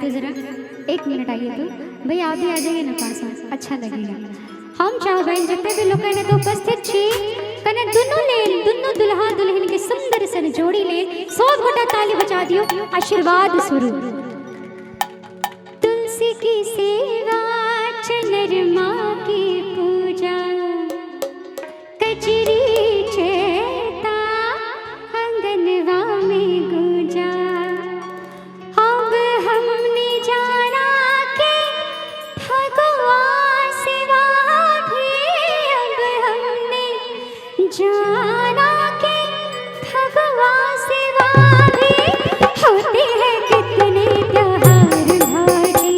तो जरा एक मिनट आइए तो भैया आप भी आ जाइए ना पास में, अच्छा लगेगा। हम चाहबनि जते भी लोकनि एतऽ उपस्थित छी कने दुनू लेल दुनू दुल्हा दुल्हन के सुंदर सन जोड़ी लेल सब गोटा ताली बजा दियौ आशीर्वाद स्वरूप। तुलसी की सेवा चनरमा की पूजा कजरी चेता अंगनवा में गूंजा। अब हमने जाना कि फगुआ सिवा भी, अब हमने जाना कि फगुआ सिवा भी होते हैं कितने त्योहार भौजी,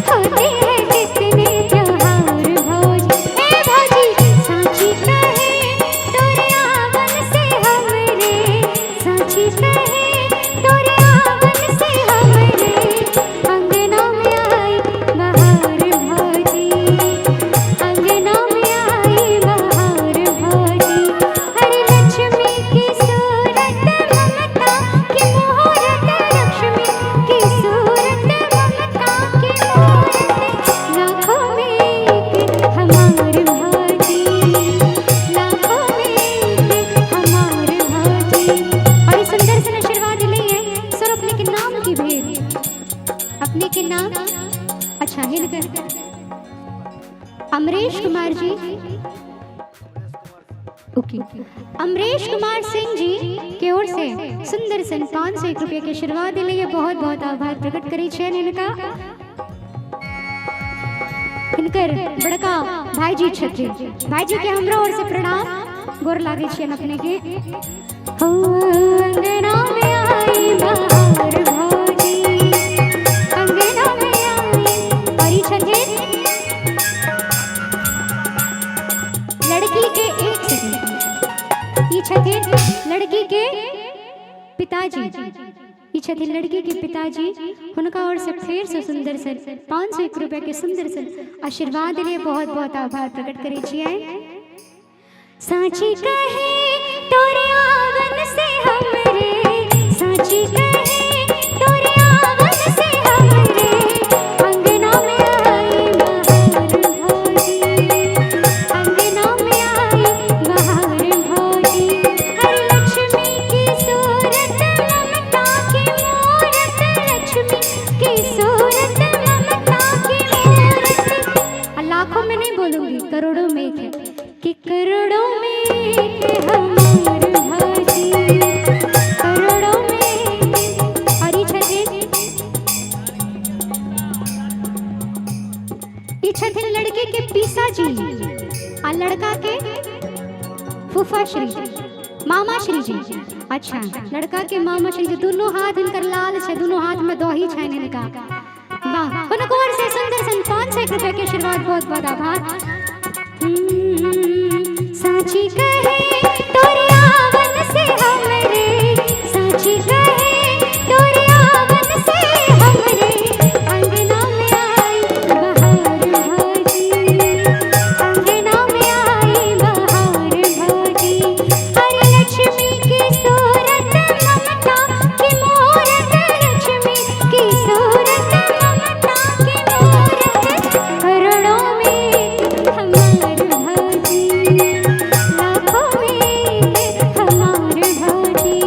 होते हैं कितने त्योहार भौजी। ए भौजी साची कहे तोरे आवन से हमरे, साची कहे तोरे आवन से हमरे अंगना में आई बहार भौजी, अंगना में आई बहार भौजी। हरे लक्ष्मी की सूरत ममता की मुहूर्त, लक्ष्मी की सूरत ममता की मूरत, लाखों में एक हमार भौजी, लाखों में एक हमार भौजी। और ये सुंदर से आशीर्वाद लिए सर अपने के नाम की भेंट, अपने के नाम। अच्छा हिनकर अमरेश कुमार जी, ओके अमरेश कुमार सिंह जी के ओर से सुंदर सन 501 रुपये के आशीर्वाद दिले, बहुत बहुत आभार प्रकट करै छियनि हिनका। हिनकर बड़का भाईजी छथिन, भाईजी के हमरो ओर से प्रणाम, गोर लागै छियनि अपने के। हो अंगना में आई बहार भौजी, अंगना में आई। और ई छथिन लड़की के, एक सेकंड, ई छथिन लड़की के पिताजी, ई छथिन लड़की के पिताजी, हुनका ओर से फेर से सुंदर सन 501 रुपया के सुंदर सन आशीर्वाद दिले, बहुत बहुत आभार प्रकट करै छियै। साची कहे तोरे आवन से हमरे, साची कहे तोरे आवन से हमरे अंगना में आई बहार भौजी, अंगना में आई बहार भौजी। हर लक्ष्मी की सूरत ममता की मूरत, लक्ष्मी की सूरत ममता की मूरत। लाखों में नहीं बोलूंगी, करोड़ों में एक है कि करोड़ों में एक हमार भौजी, करोड़ों में एक। और ई छथिन लड़के के पीसा जी आ लड़का के फूफा श्री मामा श्री जी। अच्छा लड़का के मामा श्री जी, दोनों हाथ हिनकर लाल छै, दोनों हाथ में दही छनि हिनका। वाह, हुनको ओर से सुंदर सन 501 रुपया के आशीर्वाद, बहुत बहुत आभार। साची कहे तोरे आवन से हमरे, साची कहे तोरे आवन से हमरे अंगना में आई बहार भौजी, अंगना में आई बहार भौजी। हरे लक्ष्मी की सूरत ममता की मूरत, लक्ष्मी की सूरत ममता की मूरत, करोड़ों में एक हमार भौजी, लाखों में एक हमार भौजी।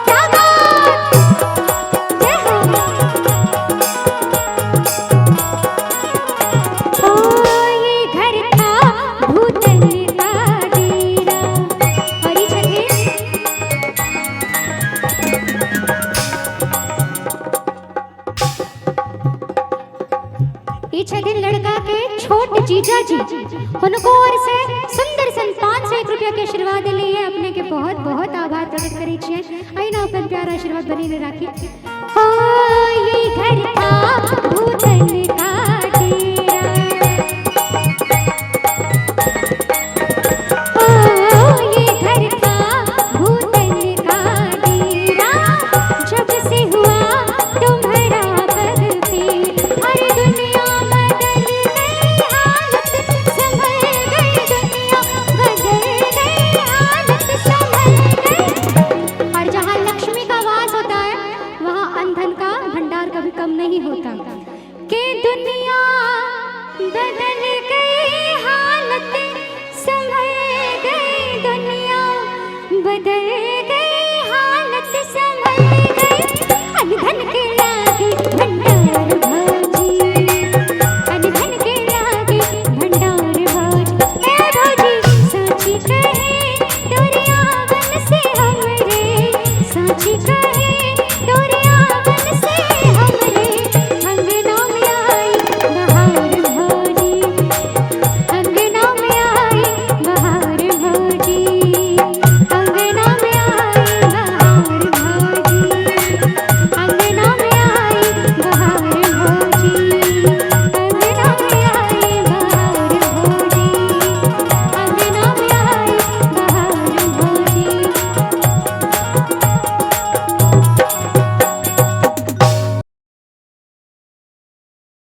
क्या बात, जय हो। ओ ये घर था भूतन का डेरा। और ई छथिन ई छथिन लड़का के छोट जीजा जी, हुनको ओर से सुंदर सन 501 रुपया के आशीर्वाद लिए अपने के बहुत बहुत आभार प्रकट करै छियनि। अहिना अपन प्यारा आशीर्वाद बनेने राखी। हो ये घर था भूतन का डेरा, ओ ये घर था भूतन दुल्हन के।